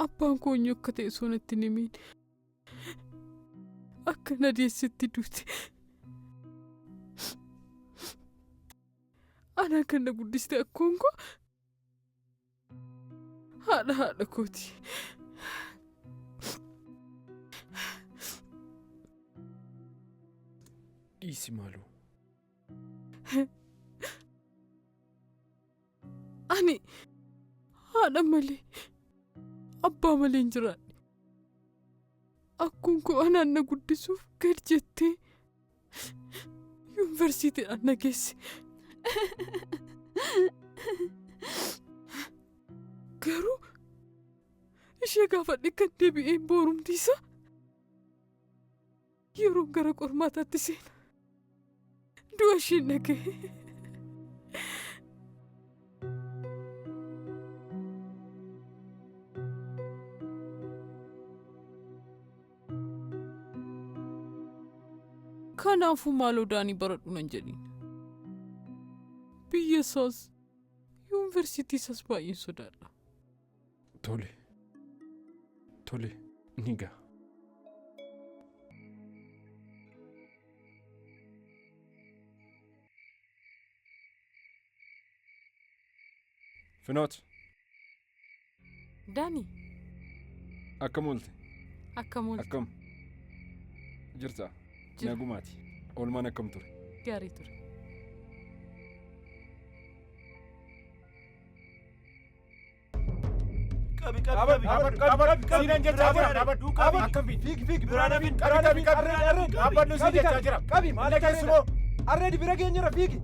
Abbaan koo eenyu akka ta'e osoo natti hin himiin akka na deessetti duute. Anaa kan na guddiste akkoon koo haadha haadha kooti. Dhiisi maaloo. Ani haadha malee abbaa malee hin jiraadhe. Akkoon koo anaan na guddisuuf gad jettee yuunivarsiitiidhaan na geesse. Garuu ishee gaafadhe kan deebi'een boorumti isaa yeroon gara qormaataatti seena. Du'a isheen dhaga'e. Kanaafuu maaloo Daanii baradhu nan jedhiin. Biyya isaas yuunivarsiitii isaas baay'een sodaadha. Tole. Tole ni ga'a. Finoot, Daanii akkam oolte? Akkam oolte? Akkam? Jirta? Jira. Nagumaati. Oolmaan akkam ture? Gaarii ture. Qabi qabi qabi qabi qabi Siinan jechaa jira. Dhaabadhu. Qabi. Akkam fiigi fiigi. Biraan hafin. Qabi qabi qabi. Dhaabbadhu siin jechaa jira. Qabi. Maal keessumoo? Arreedi bira geenyera fiigi.